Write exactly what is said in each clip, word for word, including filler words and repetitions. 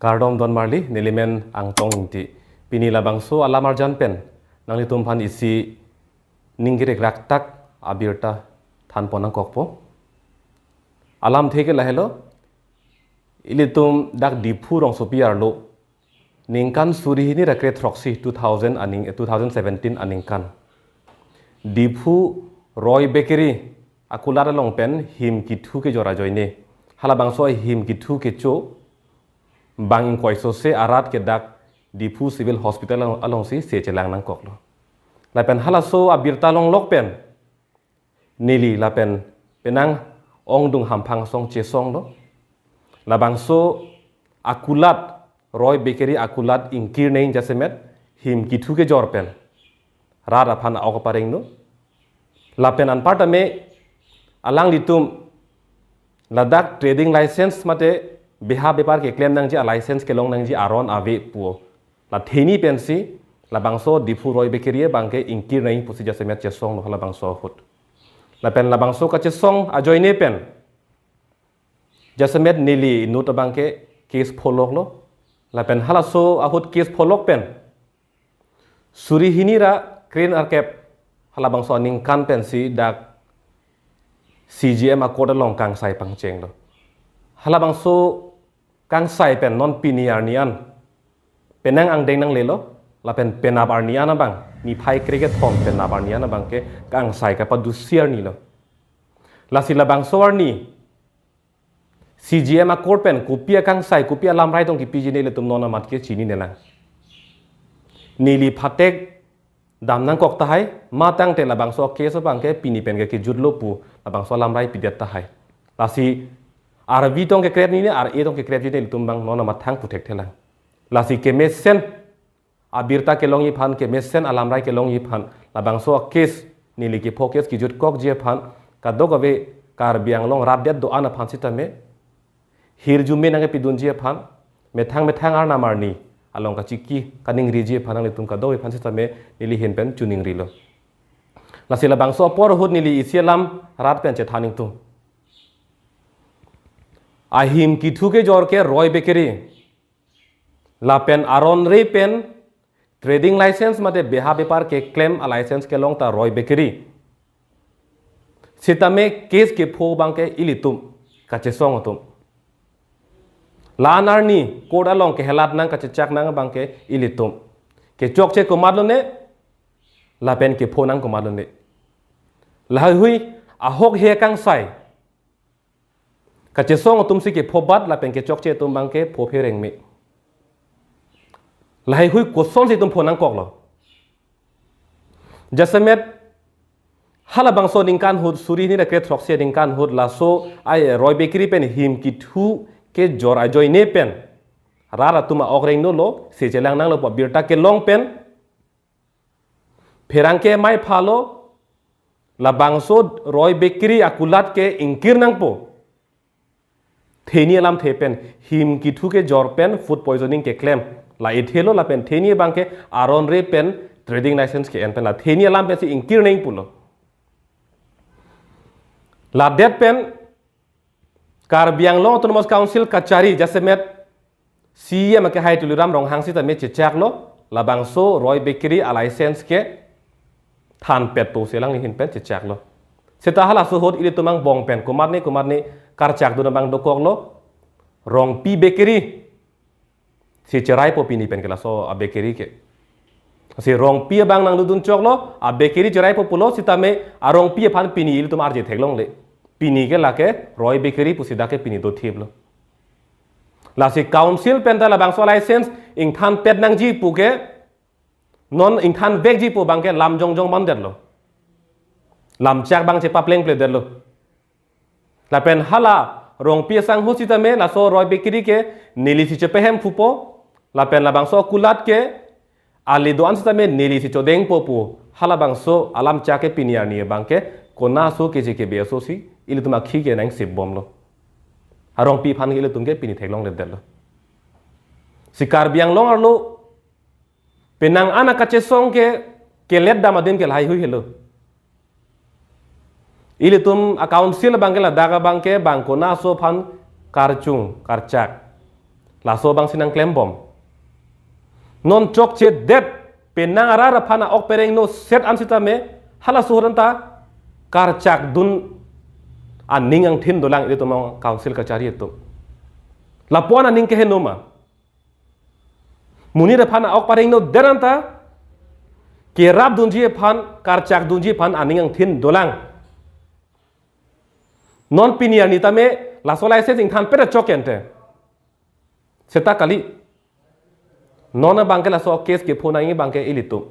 Kardom don marli, nelimen Angtong Ingti. Pini labangso alam arjan pen nanglitum aphan isi ning kerek raktak abirta than pon nangkokpo. Alamthe ke lahelo, ilitum dak Diphu rongsopi arlo ningkan suri hini ra kre throksi, two thousand aning, eh, two thousand seventeen aningkan, Diphu Roy Bakery akulat along pen him kithu kejor ajoine, halabangso ahim kithu kecho bang ingkoi sose arat ke dak Diphu Civil Hospital along, alongsi se chelang nangkoklo. Lapen halaso abirta longlok pen neli lapen penang ongdung hamphang asong chesonglo. Labangso akulat, Roy Bakery akulat ingkir neng jasemet him kithu kejor pen rat aphan a-ok aparengno. Lapen anparta me alanglitum ladak trading license mate beha bepar keklem nangji, a-license kelong nangji aron ave pu. La theni pensi labangso Diphu Roy Bakery abangke ingkir neng pusi jasemet chesonglo halabangso ahut. Lapen labangso kachesong ajoine pen jasemet neli inut abangke case pholoklo. Lapen halaso ahut case pholok pen suri hini ra kre nerkep halabangso aningkan pensi dak C J M a-court along kangsai pangchenglo. Halabangso kangsai pen non pini arni an penang angdeng nanglelo, lapen penap arni an abang, niphai kre kethom penap arni an abangke kangsai kapadusi arnilo. Lasi labangso arni C J M a-court pen kopi akangsai, kopi alamrai tong kipiji, nelitum non amat ke chininelang. Neli phatek dam nangkok tahai, matangte labangso case abangke pini pen ke kejutlo pu labangso alamrai pidet tahai. Lasi arvi tong kekret hini, ar-e tong kekret hini, nelitum abang non amat thang puthekthelang. Lasi kemesen abirta kelongji aphan, kemesen alamrai kelongji aphan, labangso case neli kepho case kejutkokji aphan kadokave Karbi Anglong rat det do-an aphan sitame hirjume nangkepidunji aphan, methang methang arnam arni along kachiki kaningriji aphan nanglitum kadokave aphan sitame neli ahin pen choningrilo. Lasi labangso apor ahut neli isi alam rat pen chethan ingtung. Ahim kithu kejor ke Roy Bakery, lapen aron re pen trading license mate beha bepar keklem a-license kelong ta Roy Bakery. Sitame case kepho abangke ilitum kachesong atum. La-an arni court along kehelat nang kachechak nang abangke ilitum. Kechokche komatlone, lapen kepho nang komatlone. Lahaihui ahok he kangsai kachesong atumsi kephobat lapen kechokche atum abangke phophe rengme. Lahaihui kosonsi itum pho nangkoklo? Jasemet halabangso aningkan ahut, suri hini ra kre throksi aningkan ahut laso ai Roy Bakery pen him kithu kejor ajoine pen rat atum a-ok rengnolo, se chelang nanglo pu abirta kelong pen pherangke mai phalo, labangso Roy Bakery akulat ke ingkir nangpo. Theni alamthe pen him kithu kejor pen food poisoning keklem, la ethelo, lapen theni abangke aron re pen trading license ke-en pen la theni alam pensi ingkir neng pulo. Ladet pen Karbi Anglong Autonomous Council kachari jasemet C E M akehai Tuliram Ronghang sitame chechaklo, labangso Roy Bakery a-license ke thanpet pusi alangli ahin pen chechaklo. Seta halaso ahut ilitum angbong pen komatne komatne karchakdun abang dokoklo, Rongpi Bakery si cheraipo pini pen ke laso a-bakery ke. Si Rongpi abang nangdodun choklo, a-bakery cheraipo pulo, sitame a-Rongpi aphan pini ilitum arje theklongle. Pini ke lake Roy Bakery pusi dak ke pini dothiplo. Lasi council pen ta labangso license ingthanpet nangji pu ke, non ingthanvekji pu abangke lam jongjong bandetlo. Lamchak abang chepaplengpledetlo. Lapen hala Rongpi asangho sitame laso Roy Bakery ke nelisi chepehem pupo, lapen labangso akulat ke ali do-an sitame nelisi chodengpo pu halabangso alamchak ke pini arni abangke konaso keje kebe asosi ilitum akhi ke nangsipbomlo. A-Rongpi aphan ke ilitum ke pini theklongledetlo. Si Karbi Anglong arlo penang an akachesong ke kelet dam adim ke lahaihui helo. Ilitum a-council abangke ladak abangke bang konaso aphan karchung karchak. Laso abangsi nangklembom. Non chokchedet penang arat aphan a-ok perengno set an sitame halaso ahut anta karchakdun aning angthin dolang ilitum council kachari atum. Lapu-an aning keheno ma? Monit aphan a-ok parengnodet anta kerapdunji aphan, karchakdunji aphan aning angthin dolang. Non pini arni tame laso license ingthan pet achok ente. Seta kali. Non abangke laso case kepho nangji abangke ilitum.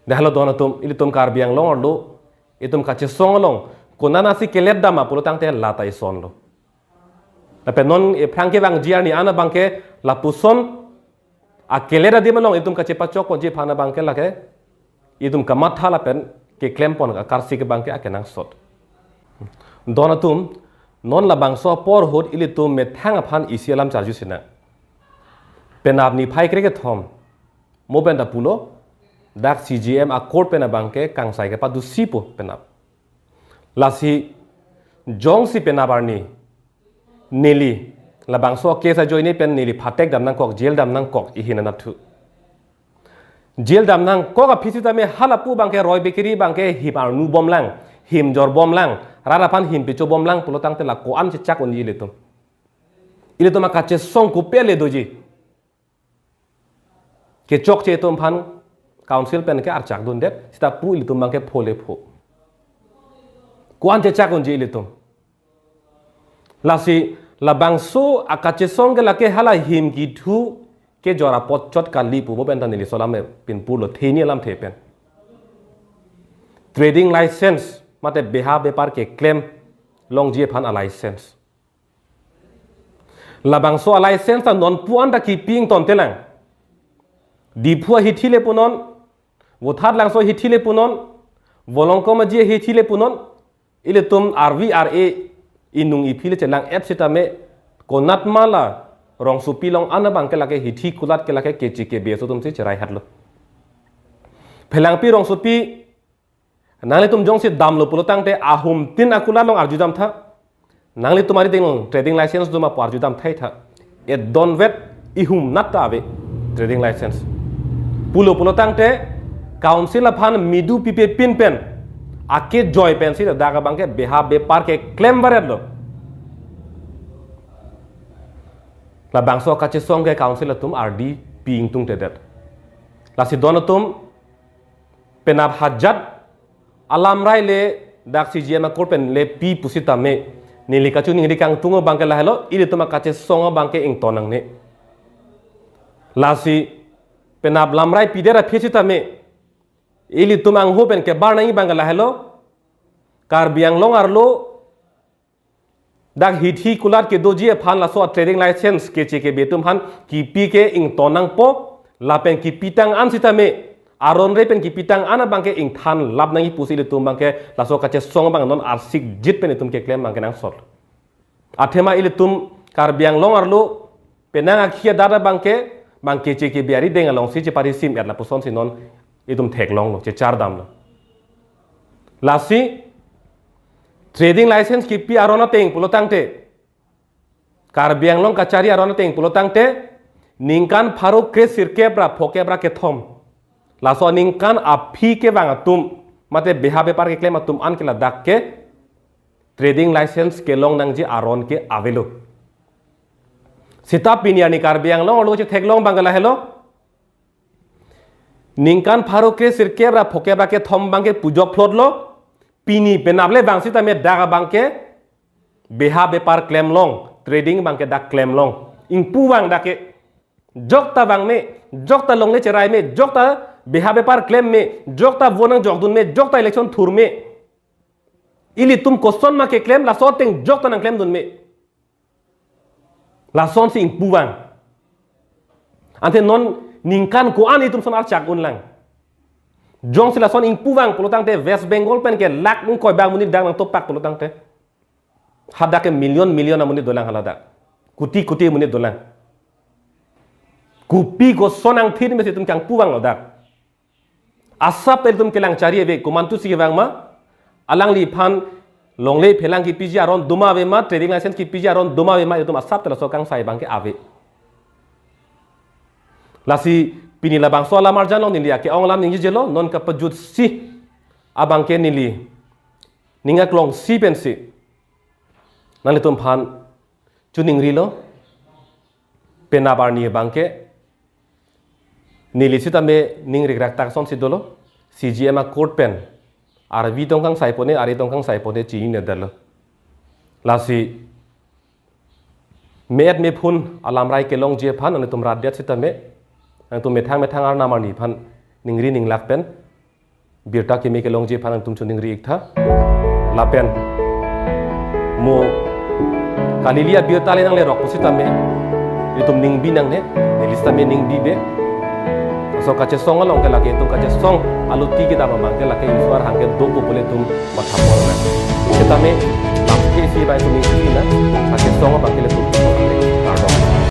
Dak helo don atum, ilitum Karbi Anglong arlo, itum kachesong along, konatsi kelet dam ma pulo tangte lata isonlo. Lapen non ephrang kevangji arni an abangke lapuson akelet adim along itum kachepachokponji aphan abangke lake itum kamatha lapen keklempon akarsik abangke akenangsot. Don atum, non labangso apor ahut ilitum methang aphan isi alam charjusinang. Penap niphai krekethom, mo pen ta pulo, dak C J M a-court pen abangke kangsai kepadusi pu penap. Lasi jongsi penap arni neli labangso case ajoine pen neli phatek dam nangkok, jail dam nangkok, ihin anat thu. Jail dam nangkok aphi sitame halapu abangke Roy Bakery abangke him arnu bomlang, him jor bomlang, rat aphan him pecho bomlang pulo tangte la ko-an chechak unji ilitum? Ilitum akachesong kopi ale doji? Kechokche atum aphan council pen ke archakdundet, seta pu ilitum abangke pho le pho. Ko-an chechak unji ilitum? Lasi labangso akachesong ke lake hala him kethu kejor apot chot kali pu mo pen ta neli laso alam pen pulo, theni alamthe pen. Trading license mate beha bepar keklem longji aphan a-license. Labangso a-license ta non pu-an ta kipi ingtontelang. Diphu ahithi le punon, Vothatlangso ahithi le punon, Volongkom Aji ahithi le punon, ilitum R V R A inung iphi le chelang-et sitame, konat ma la rongsopi along an abangke lake hithi kulat ke lake keche kebe aso atumsi cherai hatlo. Phelangpi rongsopi, nanglitum jongsi damlo pulo tangte ahum tin akulat along arju damtha. Nanglitum arideng along trading license do ma pu arju damthaitha. Edon vet ihum nat ta ave trading license. Pulo pulo tangte council aphan midu pipe pin pen, akejoi pensi dak abangke beha bepar keklem varetlo. Labangso kachesong ke council atum ardi pi ingtungtedet. Lasi don atum, penap hajat alamrai le dak C J M a-court pen le pi pusitame, neli kachiningri kangtung abangke lahelo, ilitum akachesong abangke ington nangne. Lasi penap lamrai pidet aphi sitame, ilitum angho pen kebar nangji abangke lahelo, Karbi Anglong arlo dak hithi kulat kedoji aphan laso a-trading license keche kebe atum aphan kipi ke ington nangpo, lapen kipitang an sitame, aron re pen kipitang an abangke ingthan lap nangji pusi ilitum abangke laso kachesong abang non arsik jit pen itum keklem abangke nangsot. Athema ilitum Karbi Anglong arlo penang akhi adat abangke, abang keche kebe arideng alongsi cheparisim-et lapusonsi non itum theklonglo, chechar damlo. Lasi trading license kipi aron ateng pulo tangte, Karbi Anglong kachari aron ateng pulo tangte, ningkan pharo kre sirkep ra phokep ra kethom, laso ningkan aphi kevang atum mate beha bepar keklem atum an ke ladak ke trading license kelong nangji aron ke avelo. Seta pini arni Karbi Anglong arlo chetheklong abangke lahelo, ningkan pharo kre sirkep ra phokep ra kethom abangke pujok phlotlo, pini penap le vang sitame dak abangke beha bepar klemlong, trading abangke dak klemlong. Ingpu vang dak ke, jokta vang me, jokta longle cherai me, jokta beha bepar klem me, jokta vote nangjokdun me, jokta election thur me. Ilitum koson ma keklem, laso ateng jokta nangklemdun me. Lasonsi ingpu vang. Ante non ningkan ko-an itum son archak unlang. Jongsi lason ingpu vang pulo tangte West Bengal pen ke lakh ingkoi bang amonit dak nangtopak pulo tangte. Hadak ke million million amonit dolang haladak. Kuti kuti amonit dolang. Kopi koson angthin mesi itum kangpu vanglo dak. Asap ta ilitum kelang chari ave, komantusi kevang ma, alangliphan Longle phelang kepiji aron doma ave ma, trading license kepiji aron doma ave ma, itum asap tela so kangsai abangke ave. Lasi pini labangso alam arjan along neli ake-ong alam ningjejelo, non kapajutsi abangke neli ning aklongsi pensi nanglitum aphan chiningrilo, penap arni abangke neli sitame ning rikrak tak sonsi dolo, C G M a court pen arvi tong kangsai pone, ari tong kangsai pone chinine detlo. Lasi me-et mephun alamrai kelongji aphan nanglitum rat det sitame, nanglitum methang methang arnam arni aphan ningri ninglak pen birta keme kelongji aphan nanglitum chiningri iktha. Lapen mo kali-li abirta le nanglerok pusitame itum ningbi nangne, neli sitame ningbi be. Laso kachesong along ke lake itum kachesong aluti kedam abangke lake iswar hangke dopo pule itum matha pon nang. Sitame lam ke isi bai itum isi na, kachesong abangke